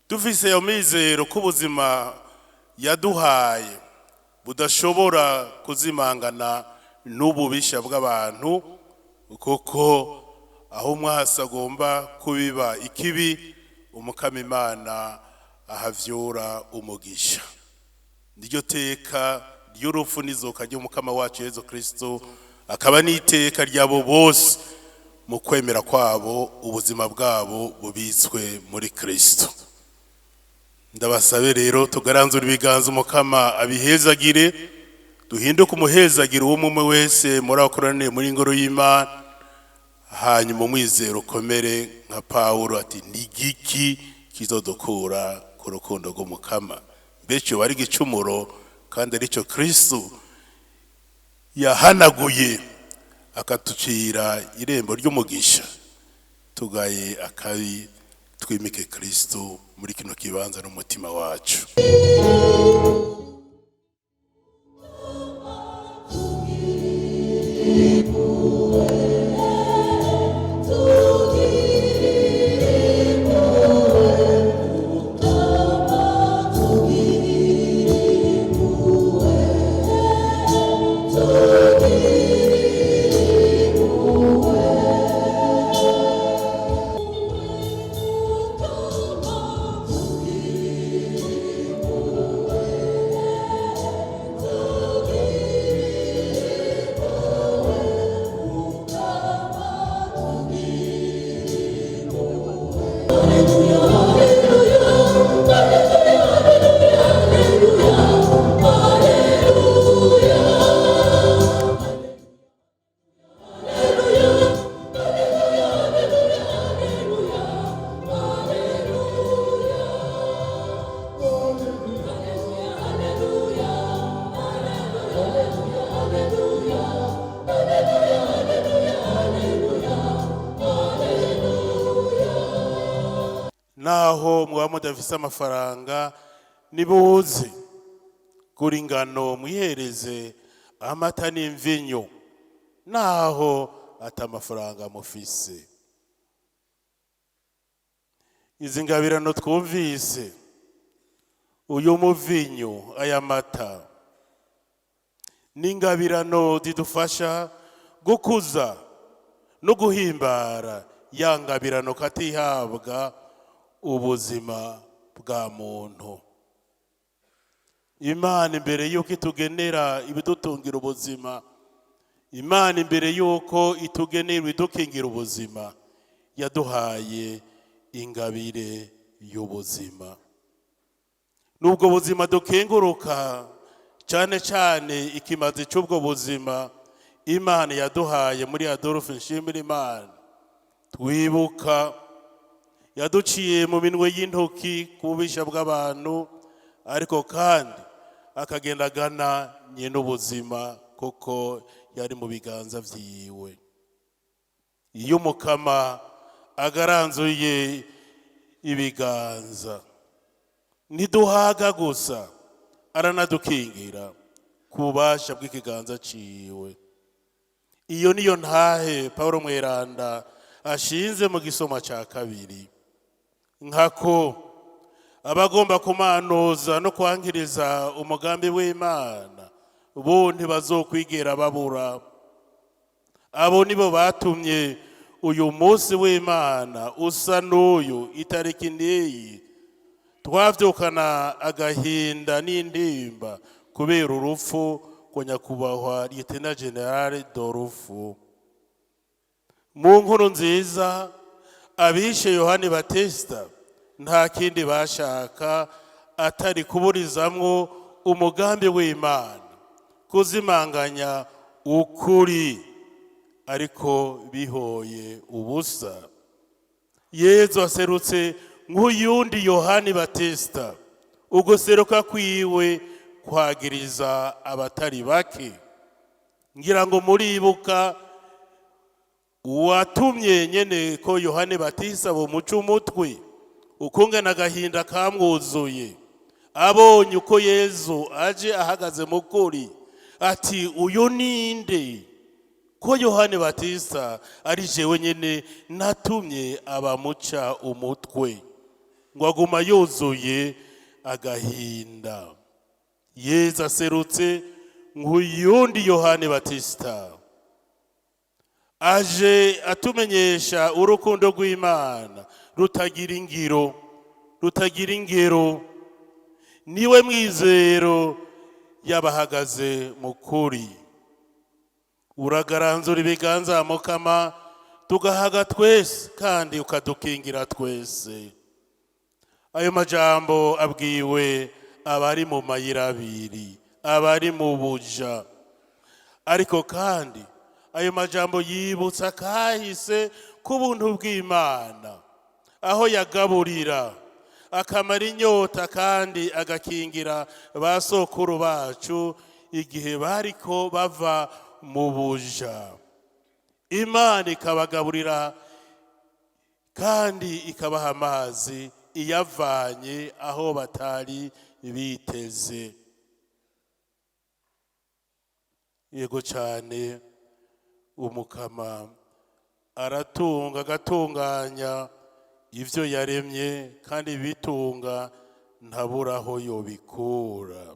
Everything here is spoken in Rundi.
Dufise iyo mizero ko ubuzima yaduhaye budashobora kuzimangana n'ububisha bw'abantu, kuko aho umwasi agomba kubiba ikibi, Umukama Imana ahavyura umugisha. Niryo teka ry'urupfu n'izuka ry'Umukama wacu Yezu Kristo, akaba n'iteka ry'abo bose mu kwemera kwabo ubuzima bwabo bubitswe muri Kristo. Ndabasabe rero tugaranzura ibiganza, Umukama abihezagire, duhinduke umuhezagiro w'umwe wese muri abakoraniye muri ingoro y'Imana, hanyuma umwizero ukomere nka Pawulo ati: "Ni igiki kizodukura ku rukundo rw'Umukama?" Mbese wari igicumuro kandi aricyo Kristo yahanaguye akatucira irembo ry'umugisha? Tugaye akabi, twimike Kristo muri kino kibanza n'umutima wacu. Naho mwaba mudafise amafaranga, nibuze gura ingano mwihereze amata n'imvinyu, naho ata amafaranga mufise. Izi ngabirano twumvise, uyu muvinyu, aya mata, n'ingabirano zidufasha gukuza no guhimbara ya ngabirano katihabwa ubuzima bwa muntu. Imana imbere y'uko itugenera ibidutungira ubuzima, Imana imbere y'uko itugenera ibidukingira ubuzima, yaduhaye ingabire y'ubuzima. N'ubwo buzima dukenguruka cyane cyane ikimazi cy'ubwo buzima Imana yaduhaye muri Adolphe Nshimirimana twibuka, yaduciye mu minwe y'intoki ku bubisha bw'abantu, ariko kandi akagenda agana nyine ubuzima kuko yari mu biganza vyiwe. Iyo Umukama agaranzuye ibiganza, ntiduhaga gusa, aranadukingira ku bubasha bw'ikiganza ciwe. Iyo niyo ntahe Paul Mweranda ashinze mu gisoma cya kabiri, nkako abagomba kumanuza no kwangiriza umugambi w'Imana bo ntibazokwigera babura. Abo nibo batumye uyu munsi w'Imana usa n'uyu, itariki n'iyi, twavyukana agahinda n'indimba kubera urupfu rwa nyakubahwa Lieutenant General Dorufu. Mu nkuru nziza, abishe Yohani Batista nta kindi bashaka atari kuburizamwo umugambi w'Imana, kuzimanganya ukuri, ariko bihoye ubusa. Yezu aserutse nk'uyundi Yohani Batista. Uguseruka kwiwe kwagiriza abatari bake. Ngira ngo muribuka uwatumye nyene ko Yohani Batista bumuca umutwe, ukungena agahinda kamwuzuye abonye uko Yezu aje ahagaze mu kuri, ati: "Uyu ninde, ko Yohani Batista ari jewe nyene natumye abamuca umutwe?" Ngo aguma yuzuye agahinda. Yezu aserutse nk'uyundi Yohani Batisita, aje atumenyesha urukundo rw'Imana rutagira ingiro, rutagira ingero. Niwe mwizero y'abahagaze mu kuri. Uragaranzura ibiganza, Mukama, tugahaga twese kandi ukadukingira twese. Ayo majambo abwiwe abari mu mayira abiri, abari mu buja. Ariko kandi ayo majambo yibutsa kahise k'ubuntu bw'Imana, aho yagaburira, akamara inyota kandi agakingira ba sokuru bacu igihe bariko bava mu buja. Imana ikabagaburira kandi ikabaha amazi iyavanye aho batari biteze. Yego cyane, Umukama aratunga, agatunganya ibyo yaremye, kandi bitunga ntabura aho yobikura.